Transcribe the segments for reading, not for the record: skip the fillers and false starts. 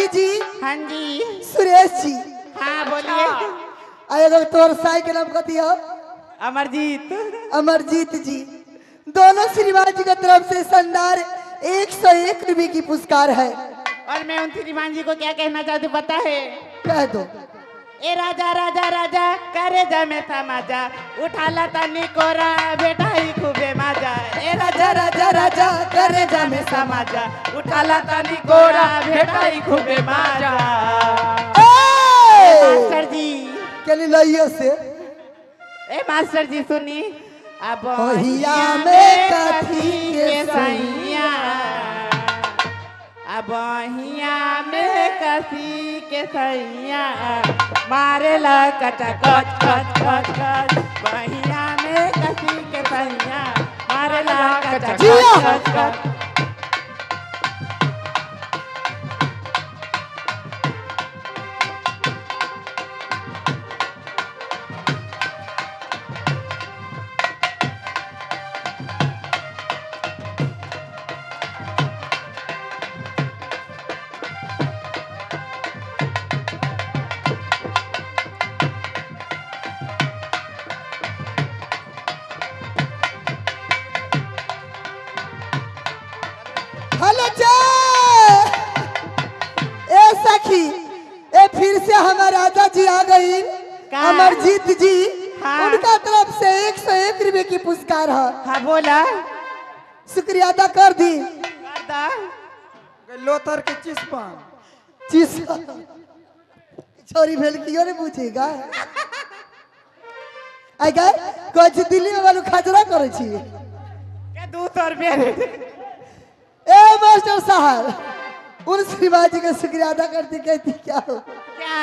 ज्योति जी। हाँ जी। सुरेश जी। हाँ बोलिए। आ एगो तोर साई के नाम कथी हो? अमरजीत। अमरजीत जी। दोनों श्रीमान जी की तरफ से शानदार 101 रुपये की पुरस्कार है। और मैं उन श्रीमान जी को क्या कहना चाहती हूँ पता है? कह दो। ए राजा राजा राजा करे जा में समाजा, उठाला तनी कोरा बेटा ही खूबे माजा। ए राजा राजा राजा करे जा में समाजा, उठाला तनी कोरा बेटा ही खूबे माजा। मास्टर जी के लइयो से। ए मास्टर जी सुनी, अब ओहिया में कथी के सैया, अब हिया में कसी के सैया, मारेला कचा कच कच कच कच। बहिया में कसी के सैया, मारेला कचा कच कच कच। हेलो ए सखी, ए फिर से हमारे राजा जी आ गई, अमरजीत जी। हाँ। उनका तरफ से 101 रुपये की पुरस्कार है। हाँ बोला। शुक्रिया अदा कर दी। लोथर के चिस्पान चिस छोरी भेल कियो ने पूछेगा। आई गए कह दिल्ली में वालू खजरा करे छी के 200 रुपया। ए मास्टर साहब, उन श्रीमान जी का शुक्रिया अदा करती कहती क्या हो क्या?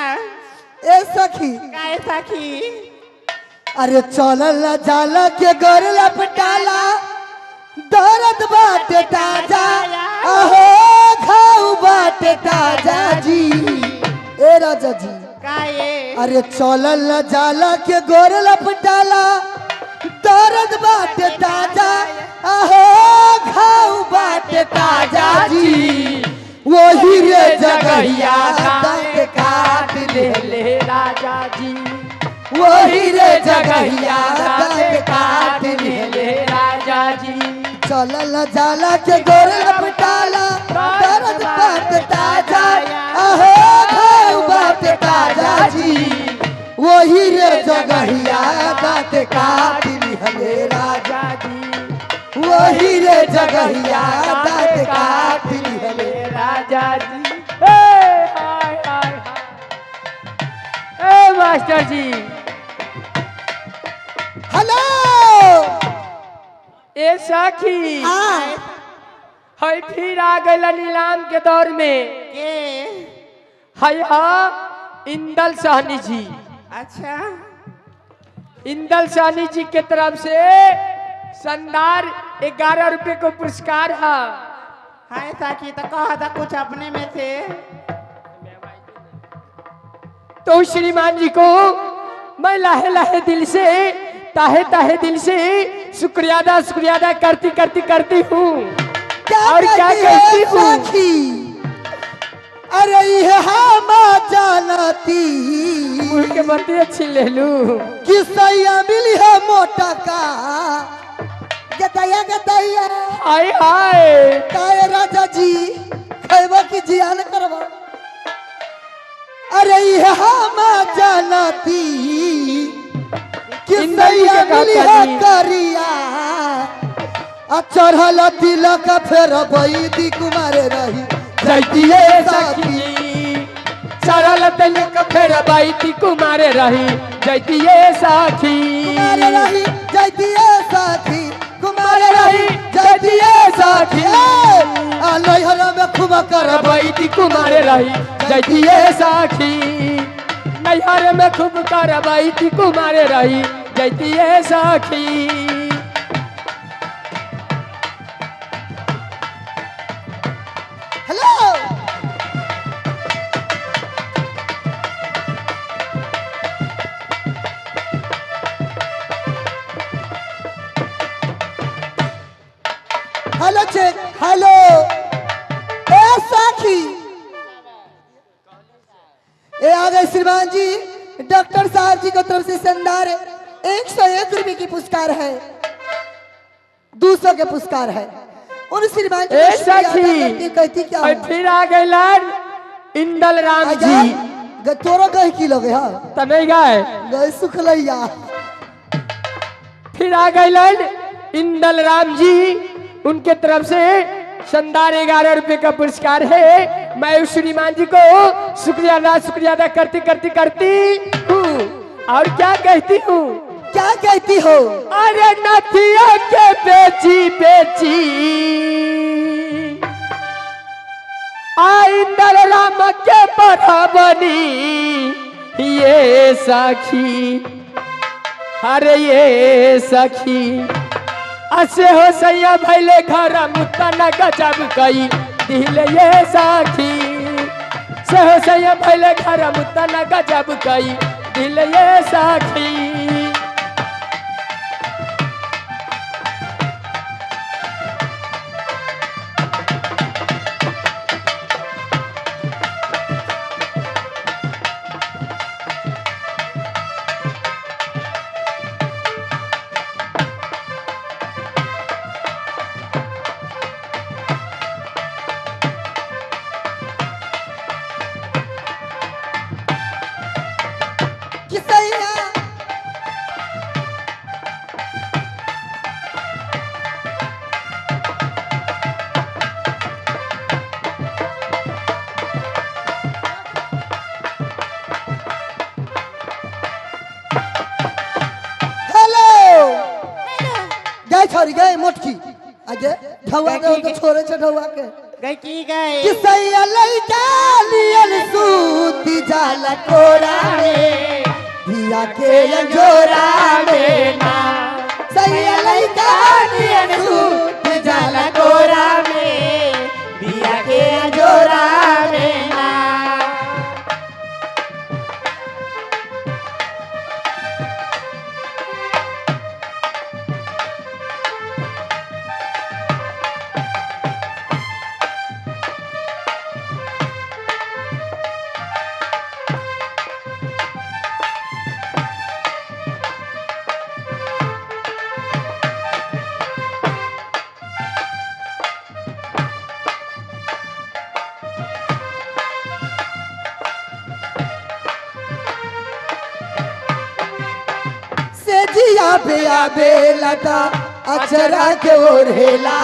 ए सखी, का ए सखी? अरे चलल जाला के गोर लपटाला, दर्द बाटे ताजा, अहो घाव बाटे ताजा जी। ए राजा जी का ये? अरे चलल जाला के गोर लपटाला, दर्द बाटे ताजा, अहो घाव बाटे ताजा जी। वही रे जगहिया दांत काट ले ले राजा जी, वही रे जगहिया दांत काट ले ले राजा जी। चलल जाला के गोर लपटाला, दर्द बाटे ताजा, अहो घाव बाटे ताजा जी। वही रे जगहिया दांत काट ले राजा जी, वही रे जगहिया दांत काट ले राजा जी। ए हाय हाय हाय। ए मास्टर जी। हेलो। ए सखी, हाय फिर आ गए नीलाम के दौर में। के हाय हाँ इंदल सहनी जी। अच्छा, इंदल सहनी जी के तरफ से शानदार 11 रुपए को पुरस्कार है। हाय साकी तो कहा था कुछ अपने में से। तो श्रीमान जी को मैं लाहे लाहे दिल से, ताहे ताहे दिल से शुक्रिया अदा करती करती करती हूँ। और क्या कहती हूँ? अरे ये हम जानती मुँह के बत्ती अच्छी ले लूँ कि सैया मिली है मोटा का गदैया गदैया। हाय हाय काय राजा जी खैबा की जियान करवा। अरे ये हम जानती कि सैया मिली है करिया, आ चढ़ल तिलक फेर बैदी कुमार रही जैतिए सखी। चढ़ल तिलक फेर बैदी कुमार रही जैतिए सखी, कुमार रही जैतिए सखी, कुमार रही जैतिए सखी। आ नैहर में खूब करबैती कुमार रही जैतिए सखी, नैहर में खूब करबैती कुमार रही जैतिए सखी। हेलो। Hello check. हेलो ए साखी, ए आ गए श्रीमान जी, डॉक्टर साहब जी की तरफ से शानदार 101 रुपए की पुरस्कार है, 200 के पुरस्कार है। उन श्रीमान जी ए को शुक्रिया अदा सखी। करती कहती क्या और हूँ? फिर आ गए इंदल राम जी। तोरो गह की लगे हाँ त नहीं गए, गए सुखलैया। फिर आ गए इंदल राम जी, उनके तरफ से शानदार 11 रुपए का पुरस्कार है। मैं उस श्रीमान जी को शुक्रिया अदा करती करती करती हूँ। और क्या कहती हूँ? क्या कहती हो? अरे नथिया के बेची बेची इंदल राम के बराबनी ये सखी, अरे ये सखी असे हो सैया भैले घर मुतना गजब कई दिल ये सखी, से हो सैया भैले घर मुतना गजब कई दिल ये सखी। छोरी गए मोटकी आगे ढौआ के तो छोरे छे ढौआ के गई की गए कि सैया लइका लियल सूती जाला कोरा में धिया के अंजोरा में ना, सैया लइका लियल सूती जाला कोरा में धिया के अंजोरा में ना। आबे लता अचरा के ओढ़ेला,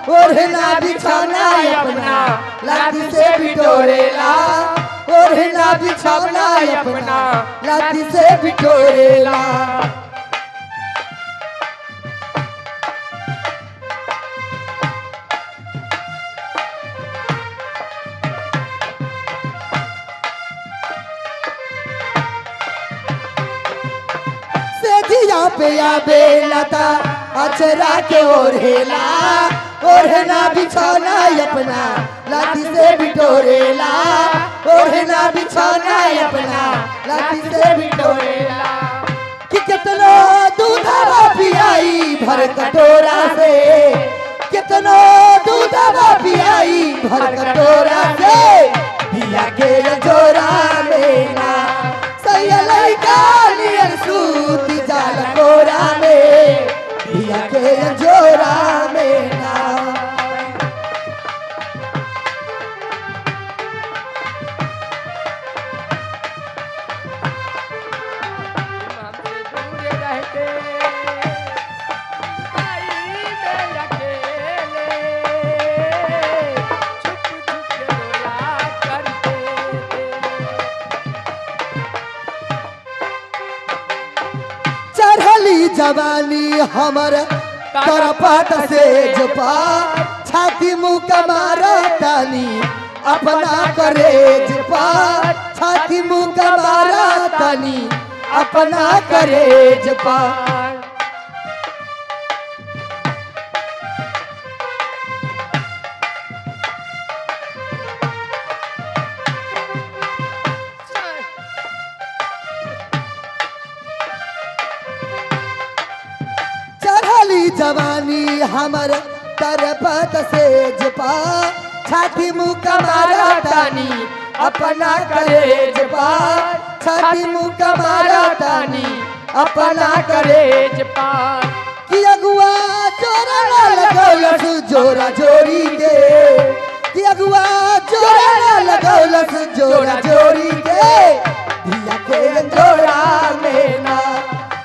ओढ़ना बिछौना अपना लाठी से बिटोरेला, ओढ़ना बिछौना अपना लाठी से बिटोरेला। पे आबे लता अचरा के ओढ़ेला, ओढ़ना बिछौना अपना लाठी से बिटोरेला, ओढ़ना बिछौना अपना लाठी से बिटोरेला। कि कितनो दूधवा पियाई भर कटोरा से, कितनो दूधवा पियाई भर कटोरा से, धिया के जोरा मेला सैया लइका नियर सूती जाल कोरा में, धिया के जोरा में ना। जवानी हमर तरपत से जपा, छाती मुँह कमारा तानी अपना करे जपा, छाती मुँह कमारा तानी अपना करे जपा। जवानी हमर तरपत से जपा, छाती मुँह कमारा तानी अपना करेज पार, छाती मुका मारा तानी अपना करेज पार। कि अगुआ जोरा ना लगौलस जोरा जोरी के, कि अगुआ जोरा ना लगौलस जोरा जोरी के, धिया के अंजोरा में ना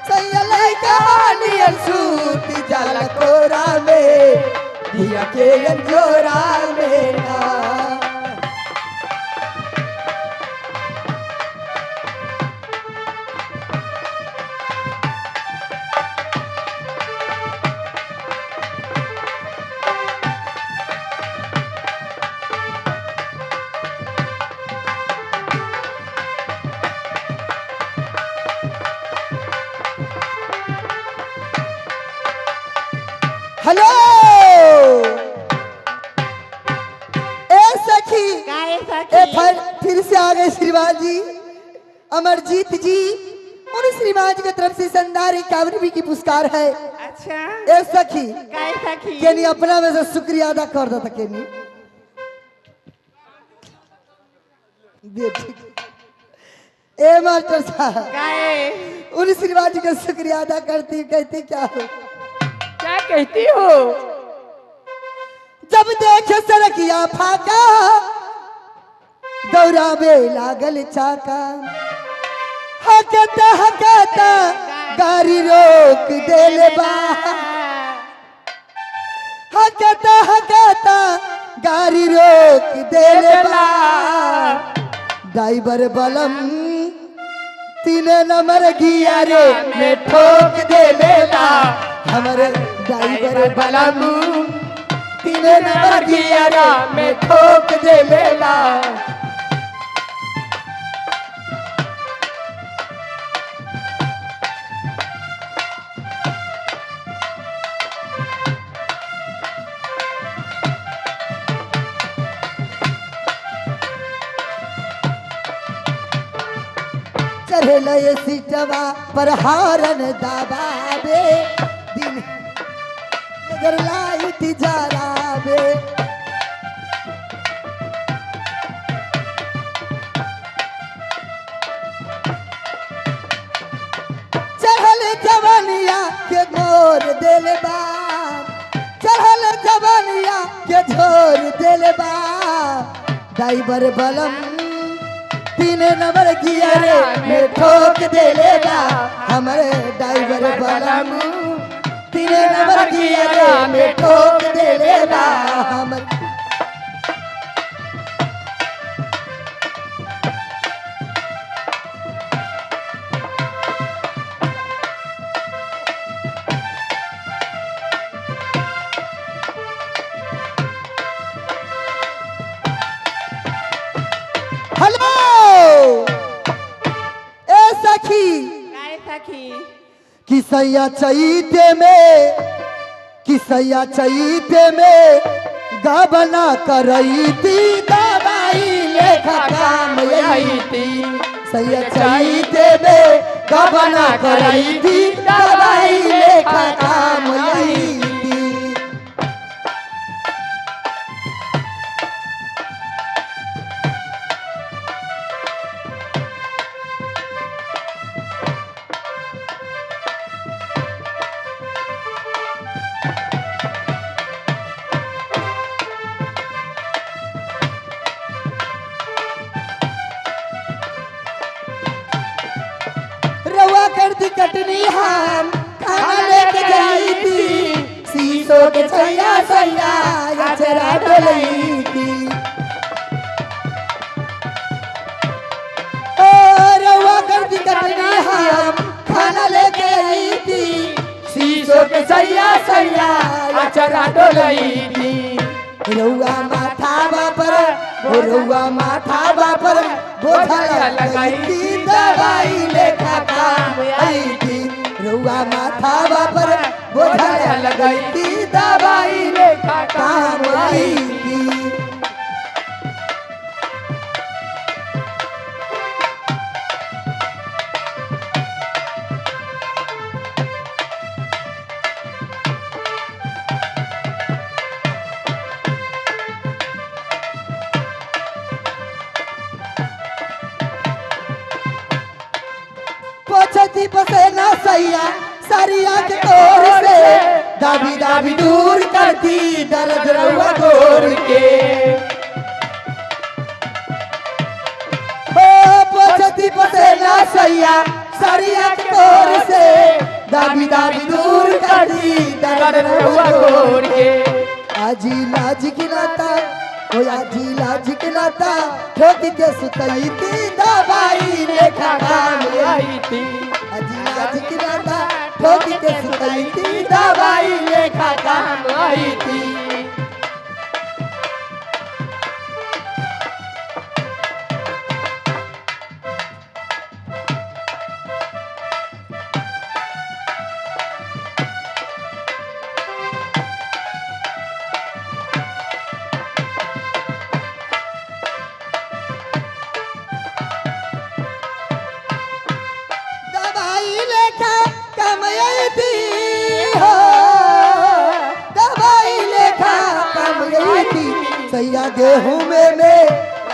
सैया लइका नियन सूती जाला कोरा में, धिया के अंजोरा में ना। हेलो ए सखी, ए फिर से आ गए श्रीमान जी अमरजीत जी, उन श्रीमान जी की तरफ से शानदार 51 रुपये की पुरस्कार है। अच्छा ए सखी, सखी केनी अपना में से शुक्रिया अदा कर दो केनी बेटी। ए मास्टर साहब उन श्रीमान जी का शुक्रिया अदा करती, कहती क्या हो, क्या कहती हो? जब देखे सड़किया फाका, दौड़ावे लागल चाका, हकता हकता गाड़ी रोक देले बा, हकता हकता गाड़ी रोक देले बा, ड्राइवर बलम 3 नंबर गियरे में ठोक देले बा, हमारे ड्राइवर बलम 3 नंबर गियरा में ठोक देवेला। चढ़ल ये सीटवा पर हारन दबावे, दिन नजर लाइट जरावे, चढ़ल जवनिया के झोर देले बा, चढ़ल जवनिया के झोर देले बा, ड्राइवर बलम 3 नंबर गियरे में ठोक देले बा, हमारे ड्राइवर बलम 3 नंबर गियरे में ठोक देले बा, हमर। हेलो ए सखी, किसैया चैते में, किसैया चैते में गबना करैती दवाई लेखा काम अइती, सैया चैते में गबना करैती दवाई लेखा काम अइती। कर दी कटनी हम खाना लेके गई थी, शीशो के छैया सैया अचरा डोलई थी, ओ रवा कर दी कटनी हम खाना लेके आई थी, शीशो के छैया सैया अचरा डोलई थी, रउआ माथा पर, रउआ माथा पर बोझा लगाई थी दवाई लेखा काम आई थी, रउआ माथा पर बोझा लगाई थी दवाई लेखा काम आई थी। पोछती पसेना सैया सरिया के तोर से, दाबी दाबी दूर करती दर्द रउआ गोर के। ओ पोछती पसेना सैया सरिया के तोर से, दाबी दाबी दूर करती दर्द रउआ गोर के। आजी लाज की नाता, ओ आजी लाज की नाता, ठोक के सुतई थी दवाई लेखा काम आई थी। आजी लाज की नाता, ठोक के सुतई थी दवाई लेखा काम आई थी। दवाई लेखा कमई थी हो, दवाई लेखा कमई थी। सैया गेहूं में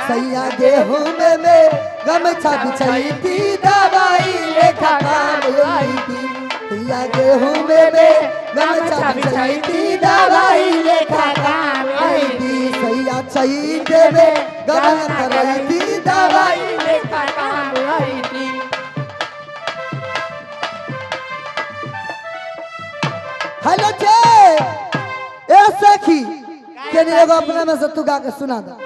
सैया गेहूं में गमछा बिछाई थी, दवाई लेखा कमई थी। सैया गेहूं में गमछा बिछाई थी, दवाई लेखा कमई थी। सैया चैते में गमन करई थी, दवाई लेखा कमई थी। हेलो छे ए सखी, केने एगो अपना में से तू गा के सुना दे।